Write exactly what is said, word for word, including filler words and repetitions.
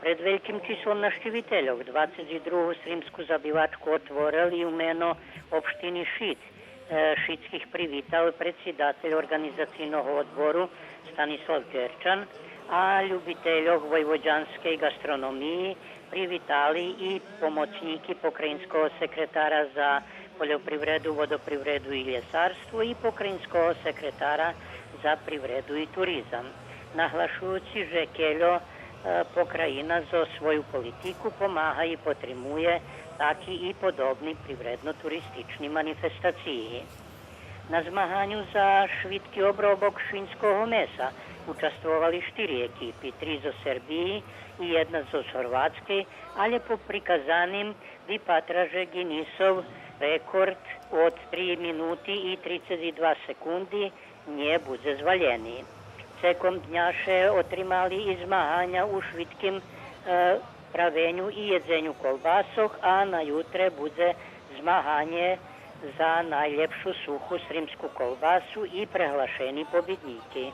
Пред вельким числом нащивительох двацец другу сримску забивачку отворел и у мено општини Шиц. Е, шицких привитал предсидатель Орґанизацийного одбору Станислав Дерчан, а любительох войводянскей ґастрономиї привитали и помоцнїки покраїнского секретара за польопривреду, водопривреду и лєсарство и покраїнского секретара за привреду и туризам, наглашуюци же кельо, е, покраїна зоз свою политику помага и потримує таки и подобни привредно-туристични манифестациї. На змаганю за швидки обробок швинского меса участвовали штири екипи, три зоз Сербиї и єдна зоз Горватскей, алє по приказаним випатра же Ґинисов рекорд од три минути и трицец и два секунди нє будзе звалєни. Цеком дня ше отримали и змаганя у швидким, е, правеню и єдзеню колбасох, а на ютре будзе змаганє за найлєпшу суху сримску колбасу и преглашени побиднїки.